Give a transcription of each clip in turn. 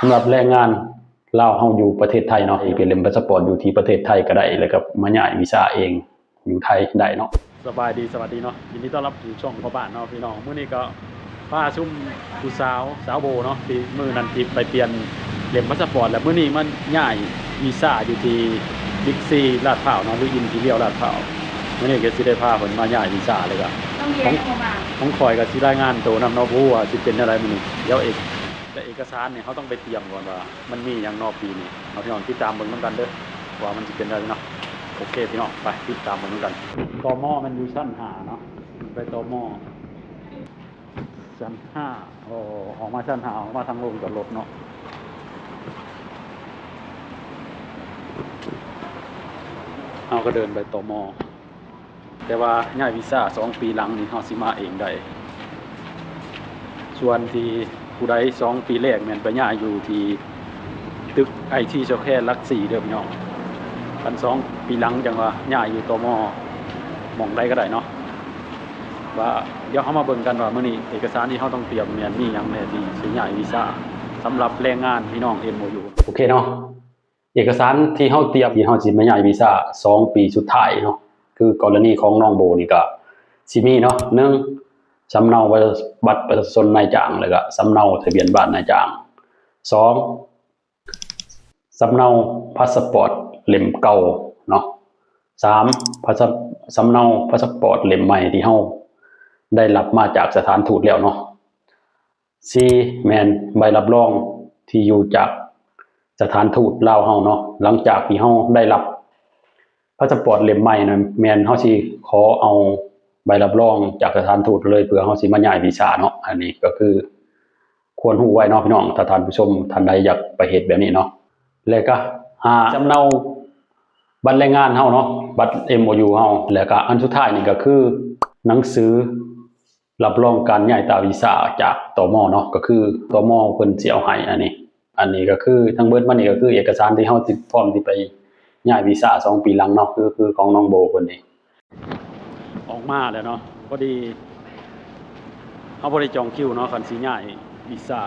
ສຳລັບແຮງງານລາວເຮົາຢູ່ປະເທດໄທເນາະ ໄປເຫຼັ້ນພາສະປອດຢູ່ທີ່ປະເທດໄທກໍໄດ້ ແລ້ວກໍມາຍ້າຍວີຊາເອງຢູ່ໄທໄດ້ເນາະ. ສະບາຍດີ ສະຫວັດດີເນາະ ຍິນດີຕ້ອນຮັບສູ່ຊ່ອງພໍ່ບ້ານເນາະພີ່ນ້ອງ. ມື້ນີ້ກໍພາຊຸມຜູ້ສາວ ສາວໂບເນາະ ທີ່ມື້ນັ້ນທີ່ໄປປ່ຽນເຫຼັ້ນພາສະປອດ ແລ້ວມື້ນີ້ມາຍ້າຍວີຊາຢູ່ທີ່ບິກຊີລາດພ້າວເນາະ ຫຼືອິມພີເຣຍລາດພ້າວ. ມື້ນີ້ກໍຊິໄດ້ພາເພິ່ນມາຍ້າຍວີຊາ ແລ້ວກໍຂອງ ຂອງຂ້ອຍກໍຊິລາຍງານໂຕນຳເນາະ ບໍ່ຮູ້ວ່າຊິເປັນແນວໃດມື້ນີ້. ດຽວເອກ ແລະເອກະສານນີ້ເຮົາຕ້ອງໄປຕຽມກ່ອນວ່າມັນມີຫຍັງເນາະປີນີ້ເນາະ ພີ່ນ້ອງ ຕິດຕາມເບິ່ງນຳກັນເດີ ວ່າມັນຊິເປັນແນວໃດເນາະ. ໂອເຄພີ່ນ້ອງ ໄປຕິດຕາມເບິ່ງນຳກັນ. ຕມ ແມ່ນຢູ່ຊັ້ນຫ້າເນາະ ໄປ ຕມ ຊັ້ນຫ້າ. ໂອ້ ອອກມາຊັ້ນຫ້າ ອອກມາທາງໂຮງຈອດລົດເນາະ ເຮົາກໍເດີນໄປ ຕມ ແຕ່ວ່າຍ້າຍວີຊາສອງປີຫຼັງນີ້ເຮົາຊິມາເອງໄດ້. ສ່ວນທີ່ຜູ້ໃດສອງປີແລກແມ່ນໄປຍ້າຍຢູ່ທີ່ຕຶກໄອທີສະແຄວຫຼັກສີ່ເດີພີ່ນ້ອງ. ຄັນສອງປີຫຼັງຈັ່ງວ່າຍ້າຍຢູ່ ຕມ ໝ່ອງໃດກໍໄດ້ເນາະ. ວ່າດຽວເຮົາມາເບິ່ງກັນວ່າມື້ນີ້ເອກະສານທີ່ເຮົາຕ້ອງຕຽມແມ່ນມີຫຍັງແດ່ ທີ່ຊິຍ້າຍວີຊາສຳລັບແຮງງານພີ່ນ້ອງ ເອັມໂອຢູ. ໂອເຄເນາະ ເອກະສານທີ່ເຮົາຕຽມ ທີ່ເຮົາຊິມາຍ້າຍວີຊາສອງປີສຸດທ້າຍເນາະ ຄືກໍລະນີຂອງນ້ອງໂບນີ້ກໍຊິມີເນາະ ໜຶ່ງ ສຳເນົາບັດປະຊາຊົນນາຍຈ້າງ ແລ້ວກໍສຳເນົາທະບຽນບ້ານນາຍຈ້າງ. ສອງ ສຳເນົາພາສະປອດເຫຼັ້ມເກົ່າເນາະ. ສາມ ພາສະ ສຳເນົາພາສະປອດເຫຼັ້ມໃໝ່ທີ່ເຮົາໄດ້ຮັບມາຈາກສະຖານທູດແລ້ວເນາະ. ສີ່ ແມ່ນໃບຮັບຮອງທີ່ຢູ່ຈາກສະຖານທູດລາວເຮົາເນາະ. ຫຼັງຈາກທີ່ເຮົາໄດ້ຮັບພາສະປອດເຫຼັ້ມໃໝ່ນັ້ນ ແມ່ນເຮົາຊິຂໍເອົາໃບຮັບຮອງຈາກສະຖານທູດເລີຍ ເພື່ອເຮົາຊິມາຍ້າຍວີຊາເນາະ. ອັນນີ້ກໍຄືຄວນຮູ້ໄວ້ເນາະພີ່ນ້ອງ ຖ້າທ່ານຜູ້ຊົມທ່ານໃດຢາກໄປເຮັດແບບນີ້ເນາະ. ແລ້ວກໍຫ້າ ສຳເນົາບັດແຮງງານເຮົາເນາະ ບັດເອັມໂອຢູເຮົາ. ແລ້ວກໍອັນສຸດທ້າຍນີ້ກໍຄືໜັງສື ຮັບຮອງການຍ້າຍຕາວີຊາຈາກ ຕມ ເນາະ ກໍຄື ຕມ ເພິ່ນຊິເອົາໃຫ້. ອັນນີ້ ອັນນີ້ກໍຄືທັງເບິດມານີ້ກໍຄືເອກະສານທີ່ເຮົາຊິ ພ້ອມທີ່ໄປຍ້າຍວີຊາສອງປີຫຼັງເນາະ ຄື ຄືຂອງນ້ອງໂບເພິ່ນນີ້. ອອກມາແລ້ວເນາະ ພໍດີເຮົາບໍ່ໄດ້ຈອງຄິວເນາະ ຄັນຊິຍ້າຍວີຊາ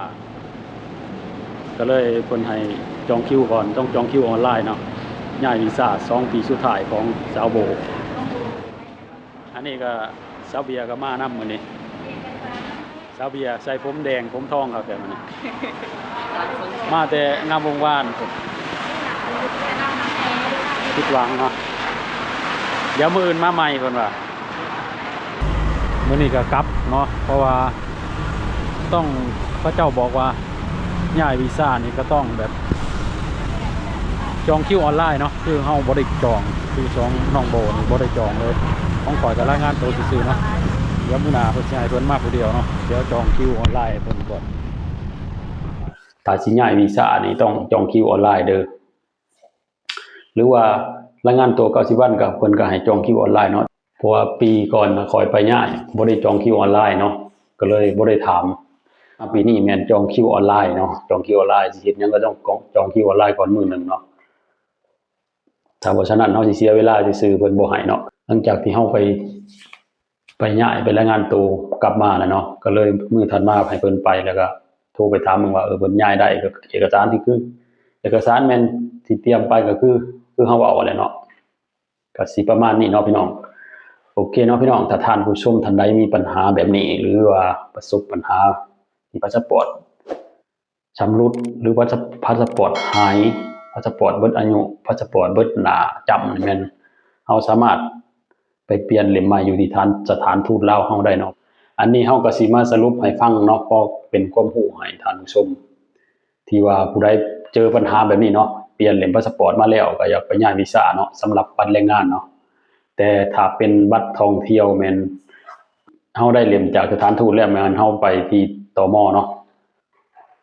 ກໍເລີຍເພິ່ນໃຫ້ຈອງຄິວກ່ອນ ຕ້ອງຈອງຄິວອອນລາຍເນາະ ຍ້າຍວີຊາສອງປີສຸດທ້າຍຂອງສາວໂບ. ອັນນີ້ກໍສາວເບຍກໍມານຳມື້ນີ້ ສາວເບຍໃສ່ຜົມແດງຜົມທອງຄັກແທ້ມື້ນີ້ ມາແຕ່ງາມວົງວານພຸ້ນ ຜິດຫວັງເນາະ ດຽວມື້ອື່ນມາໃໝ່ເພິ່ນວ່າ. ມື້ນີ້ກໍກັບເນາະ ເພາະວ່າຕ້ອງ ເຂົາເຈົ້າບອກວ່າ ຍ້າຍວີຊານີ້ກໍຕ້ອງແບບຈອງຄິວອອນລາຍເນາະ ຄືເຮົາບໍ່ໄດ້ຈອງ ຄືຂອງນ້ອງໂບນີ້ບໍ່ໄດ້ຈອງເລີຍ ຂອງຂ້ອຍກໍລາຍງານໂຕຊື່ໆເນາະ ດຽວມື້ໜ້າເພິ່ນຊິໃຫ້ເພິ່ນມາຜູ້ດຽວເນາະ ດຽວຈອງຄິວອອນລາຍໃຫ້ເພິ່ນກ່ອນ. ຖ້າຊິຍ້າຍວີຊານີ້ຕ້ອງຈອງຄິວອອນລາຍເດີ ຫຼືວ່າລາຍງານຕົວເກົ້າສິບວັນ ກໍເພິ່ນກໍໃຫ້ຈອງຄິວອອນລາຍເນາະ ເພາະວ່າປີກ່ອນນະຂ້ອຍໄປຍ້າຍບໍ່ໄດ້ຈອງຄິວອອນລາຍເນາະ ກໍເລີຍບໍ່ໄດ້ຖາມ. ມາປີນີ້ແມ່ນຈອງຄິວອອນລາຍເນາະ ຈອງຄິວອອນລາຍ ຊິເຮັດຫຍັງກໍຕ້ອງຈອງຄິວອອນລາຍກ່ອນມື້ໜຶ່ງເນາະ ຖ້າບໍ່ສະນັ້ນເຮົາຊິເສຍເວລາຊື່ໆ ເພິ່ນບໍ່ໃຫ້ເນາະ. ຫຼັງຈາກທີ່ເຮົາໄປ ໄປຍ້າຍໄປລາຍງານໂຕກັບມາແລ້ວເນາະ ກໍເລີຍມື້ຖັດມາໃຫ້ເພິ່ນໄປ ແລ້ວກໍໂທໄປຖາມເບິ່ງວ່າ ເອີ ເພິ່ນຍ້າຍໄດ້ ກໍເອກະສານທີ່ຄື ເອກະສານແມ່ນທີ່ຕຽມໄປກໍຄື ຄືເຮົາເວົ້າຫັ້ນແຫຼະເນາະ ກໍຊິປະມານນີ້ເນາະພີ່ນ້ອງ. ໂອເຄເນາະພີ່ນ້ອງ ຖ້າທ່ານຜູ້ຊົມທ່ານໃດມີບັນຫາແບບນີ້ ຫຼືວ່າປະສົບບັນຫາທີ່ພາສະປອດ ຊຳລຸດ ຫຼືວ່າພາສະປອດຫາຍ, ພາສະປອດເບິດອາຍຸ, ພາສະປອດເບິດໜ້າຈ້ຳນີ້ ແມ່ນເຮົາສາມາດໄປປ່ຽນເຫຼັ້ມໃໝ່ຢູ່ທີ່ສະຖານທູດລາວເຮົາໄດ້ເນາະ. ອັນນີ້ເຮົາກໍຊິມາສະຫຼຸບໃຫ້ຟັງເນາະ ເພາະເປັນຄວາມຮູ້ໃຫ້ທ່ານຜູ້ຊົມ ທີ່ວ່າຜູ້ໃດເຈີບັນຫາແບບນີ້ເນາະ, ປ່ຽນເຫຼັ້ມພາສະປອດມາແລ້ວກໍຢາກໄປຍ້າຍວີຊາເນາະ, ສຳລັບບັດແຮງງານເນາະ. ແຕ່ຖ້າເປັນບັດທ່ອງທ່ຽວແມ່ນເຮົາໄດ້ເຫຼັ້ມຈາກສະຖານທູດແລ້ວ ແມ່ນເຮົາໄປທີ່ ຕມ ເນາະ.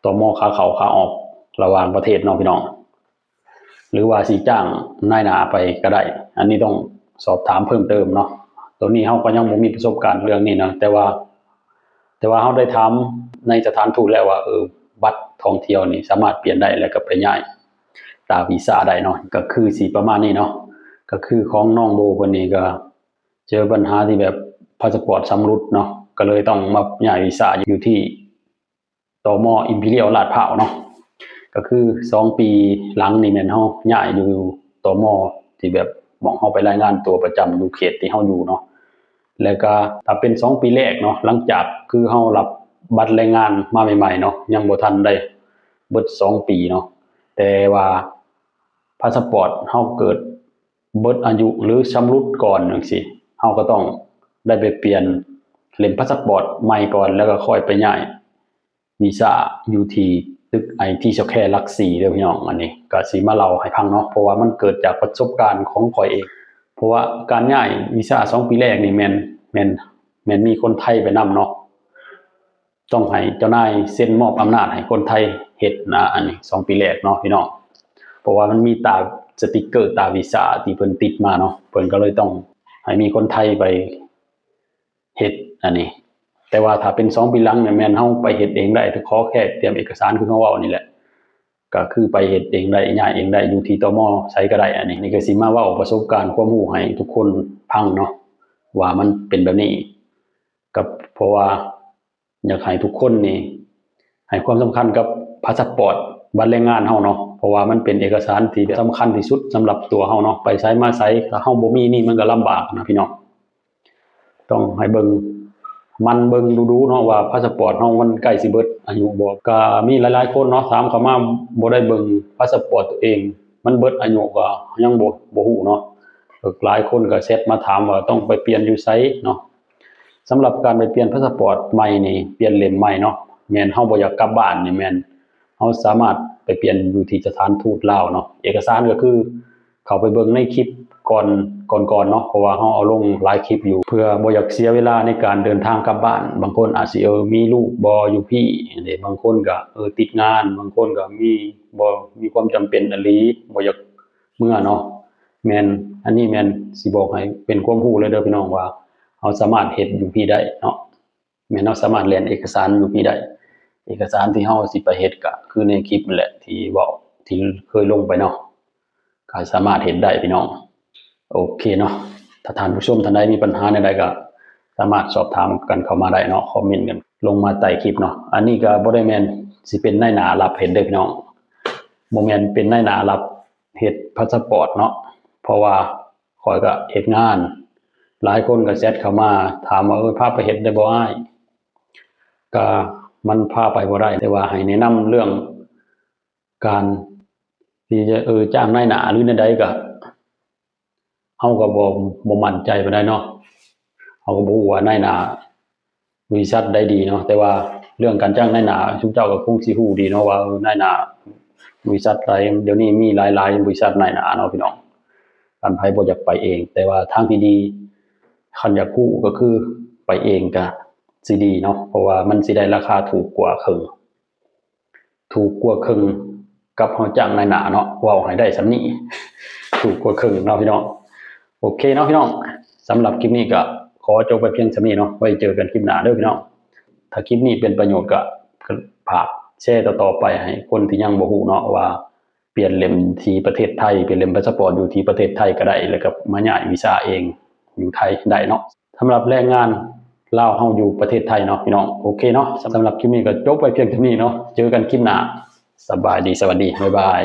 ຕມ ຂາເຂົ້າຂາອອກລະຫວ່າງປະເທດເນາະພີ່ນ້ອງ ຫຼືວ່າຊິຈ້າງນາຍໜ້າໄປກໍໄດ້ ອັນນີ້ຕ້ອງສອບຖາມເພີ່ມເຕີມເນາະ. ໂຕນີ້ເຮົາກໍຍັງບໍ່ມີປະສົບການເລື່ອງນີ້ນະ ແຕ່ວ່າ ແຕ່ວ່າເຮົາໄດ້ຖາມໃນສະຖານທູດແລ້ວວ່າ ເອີ ບັດທ່ອງທ່ຽວນີ້ສາມາດປ່ຽນໄດ້ ແລ້ວກໍໄປຍ້າຍຕາວີຊາໄດ້ເນາະ. ກໍຄືຊິປະມານນີ້ເນາະ ກໍຄືຂອງນ້ອງໂບເພິ່ນນີ້ກໍເຈີບັນຫາທີ່ແບບພາສະປອດຊຳລຸດເນາະ ກໍເລີຍຕ້ອງມາຍ້າຍວີຊາຢູ່ທີ່ ຕມ ອິມພີຣຽວ ລາດພ້າວເນາະ. ກໍຄືສອງປີຫຼັງນີ້ແມ່ນເຮົາຍ້າຍຢູ່ ຕມ ທີ່ແບບໝ່ອງເຮົາໄປລາຍງານຕົວປະຈຳຢູ່ເຂດທີ່ເຮົາຢູ່ເນາະ. ແລ້ວກໍຖ້າເປັນສອງປີແລກເນາະ ຫຼັງຈາກຄືເຮົາຮັບບັດແຮງງານມາໃໝ່ໆເນາະ ຍັງບໍ່ທັນໄດ້ເບິດສອງປີເນາະ ແຕ່ວ່າພາສະປອດເຮົາເກີດເບິດອາຍຸ ຫຼື ຊຳລຸດກ່ອນຈັ່ງຊີ້ ເຮົາກໍຕ້ອງໄດ້ໄປປ່ຽນເຫຼັ້ມພາສະປອດໃໝ່ກ່ອນ ແລ້ວກໍຄ່ອຍໄປຍ້າຍ ວີຊາຢູ່ທີ່ຕຶກ ໄອທີ Square ຫຼັກສີ່ເດີພີ່ນ້ອງ. ອັນນີ້ກໍຊິມາເລົ່າໃຫ້ຟັງເນາະ ເພາະວ່າມັນເກີດຈາກປະສົບການຂອງຂ້ອຍເອງ ເພາະວ່າການຍ້າຍວີຊາສອງປີແລກນີ້ແມ່ນ ແມ່ນ ແມ່ນມີຄົນໄທໄປນຳເນາະ ຕ້ອງໃຫ້ເຈົ້ານາຍເຊັນມອບອຳນາດໃຫ້ຄົນໄທເຮັດນະ ອັນນີ້ສອງປີແລກເນາະພີ່ນ້ອງ ເພາະວ່າມັນມີຕາສະຕິກເກີຕາວີຊາທີ່ເພິ່ນຕິດມາເນາະ ເພິ່ນກໍເລີຍຕ້ອງໃຫ້ມີຄົນໄທໄປ ເຮັດອັນນີ້. ແຕ່ວ່າຖ້າເປັນສອງປີຫຼັງນີ້ແມ່ນເຮົາໄປເຮັດເອງໄດ້ ຂໍແຄ່ຕຽມເອກະສານຄືເຮົາເວົ້ານີ້ແຫຼະ ກໍຄືໄປເຮັດເອງໄດ້ ຍ້າຍເອງໄດ້ ຢູ່ທີ່ ຕມ ໃສກໍໄດ້. ອັນນີ້ ນີ້ກໍຊິມາເວົ້າປະສົບການຄວາມຮູ້ໃຫ້ທຸກຄົນຟັງເນາະ ວ່າມັນເປັນແບບນີ້ ກໍເພາະວ່າ ຢາກໃຫ້ທຸກຄົນນີ້ໃຫ້ຄວາມສຳຄັນກັບພາສະປອດ ບັດແຮງງານເຮົາເນາະ ເພາະວ່າມັນເປັນເອກະສານທີ່ແບບສຳຄັນທີ່ສຸດສຳລັບຕົວເຮົາເນາະ ໄປໃສມາໃສ ຖ້າເຮົາບໍ່ມີນີ້ມັນກໍລຳບາກນະພີ່ນ້ອງ. ຕ້ອງໃຫ້ເບິ່ງ ໝັ່ນເບິ່ງດູໆເນາະ ວ່າພາສະປອດເຮົາມັນໃກ້ຊິເບິດອາຍຸບໍ່. ກໍມີຫຼາຍໆຄົນເນາະ ຖາມເຂົ້າມາ ບໍ່ໄດ້ເບິ່ງພາສະປອດຕົວເອງ ມັນເບິດອາຍຸກໍຍັງບໍ່ ບໍ່ຮູ້ເນາະ. ຫຼາຍຄົນກໍແຊັດມາຖາມວ່າຕ້ອງໄປປ່ຽນຢູ່ໃສເນາະ. ສຳລັບການໄປປ່ຽນພາສະປອດໃໝ່ນີ້ ປ່ຽນເຫຼັ້ມໃໝ່ເນາະ ແມ່ນເຮົາບໍ່ຢາກກັບບ້ານນີ້ ແມ່ນເຮົາສາມາດໄປປ່ຽນຢູ່ທີ່ສະຖານທູດລາວເນາະ. ເອກະສານກໍຄືເຂົ້າໄປເບິ່ງໃນຄລິບກ່ອນ ກ່ອນໆເນາະ ເພາະວ່າເຮົາເອົາລົງຫຼາຍຄລິບຢູ່ ເພື່ອບໍ່ຢາກເສຍເວລາໃນການເດີນທາງກັບບ້ານ. ບາງຄົນອາດຊິ ເອີ ມີລູກບໍ່ຢູ່ພີ້ເດ້ ບາງຄົນກໍ ເອີ ຕິດງານ ບາງຄົນກໍມີ ບໍ່ມີຄວາມຈຳເປັນອີ່ຫຼີ ບໍ່ຢາກເມືອເນາະ. ແມ່ນ ອັນນີ້ແມ່ນຊິບອກໃຫ້ເປັນຄວາມຮູ້ເລີຍເດີພີ່ນ້ອງ ວ່າເຮົາສາມາດເຮັດຢູ່ພີ້ໄດ້ເນາະ. ແມ່ນເຮົາສາມາດແລ່ນເອກະສານຢູ່ພີ້ໄດ້. ເອກະສານທີ່ເຮົາຊິໄປເຮັດກໍຄືໃນຄລິບນັ້ນແຫຼະ ທີ່ເວົ້າ ທີ່ເຄີຍລົງໄປເນາະ ກໍສາມາດເຮັດໄດ້ພີ່ນ້ອງ. ໂອເຄເນາະ ຖ້າທ່ານຜູ້ຊົມທ່ານໃດມີບັນຫາແນວໃດກໍສາມາດສອບຖາມກັນເຂົ້າມາໄດ້ເນາະ ຄອມເມັນກັນລົງມາໃຕ້ຄລິບເນາະ. ອັນນີ້ກໍບໍ່ໄດ້ແມ່ນຊິເປັນນາຍໜ້າຮັບເຮັດເດີພີ່ນ້ອງ ບໍ່ແມ່ນເປັນນາຍໜ້າຮັບເຮັດພາສະປອດເນາະ ເພາະວ່າ ຂ້ອຍກໍເຮັດງານ ຫຼາຍຄົນກໍແຊັດເຂົ້າມາຖາມວ່າ ເອີ ພາໄປເຮັດໄດ້ບໍ່ອ້າຍ? ກໍມັນພາໄປບໍ່ໄດ້ ແຕ່ວ່າໃຫ້ແນະນຳເລື່ອງການທີ່ຈະ ເອີ ຈ້າງນາຍໜ້າ ຫຼື ແນວໃດ ກໍເຮົາກໍບໍ່ ບໍ່ໝັ້ນໃຈປານໃດເນາະ. ເຮົາກໍບໍ່ຮູ້ວ່ານາຍໜ້າ ບໍລິສັດໃດດີເນາະ ແຕ່ວ່າເລື່ອງການຈ້າງນາຍໜ້າ ຊຸມເຈົ້າກໍຄົງຊິຮູ້ດີເນາະວ່າ ເອີ ນາຍໜ້າບໍລິສັດໃດ ດຽວນີ້ມີຫຼາຍໆບໍລິສັດນາຍໜ້າເນາະພີ່ນ້ອງ. ຄັນໃຜບໍ່ຢາກໄປເອງ ແຕ່ວ່າທາງທີ່ດີ ຄັນຢາກຮູ້ກໍຄືໄປເອງກໍຊິດີເນາະ ເພາະວ່າມັນຊິໄດ້ລາຄາຖືກກວ່າເຄິ່ງ ຖືກກວ່າເຄິ່ງກັບເຮົາຈ້າງນາຍໜ້າເນາະ ເວົ້າໃຫ້ໄດ້ສ່ຳນີ້ ຖືກກວ່າເຄິ່ງເນາະພີ່ນ້ອງ. ໂອເຄເນາະພີ່ນ້ອງ ສຳລັບຄລິບນີ້ກໍຂໍຈົບໄວ້ພຽງສ່ຳນີ້ເນາະ ໄວ້ເຈີກັນຄລິບໜ້າເດີພີ່ນ້ອງ. ຖ້າຄລິບນີ້ເປັນປະໂຫຍດກໍ ກໍຝາກແຊຕໍ່ໆໄປໃຫ້ຄົນທີ່ຍັງບໍ່ຮູ້ເນາະວ່າ ປ່ຽນເຫຼັ້ມທີ່ປະເທດໄທ ປ່ຽນເຫຼັ້ມພາສະປອດຢູ່ທີ່ປະເທດໄທກໍໄດ້ ແລ້ວກໍມາຍ້າຍວີຊາເອງຢູ່ໄທໄດ້ເນາະ ສຳລັບແຮງງານລາວເຮົາຢູ່ປະເທດໄທເນາະພີ່ນ້ອງ. ໂອເຄເນາະ ສຳລັບຄລິບນີ້ກໍຈົບໄວ້ພຽງເທົ່ານີ້ເນາະ ເຈີກັນຄລິບໜ້າ ສະບາຍດີ ສະຫວັດດີ ບາຍບາຍ.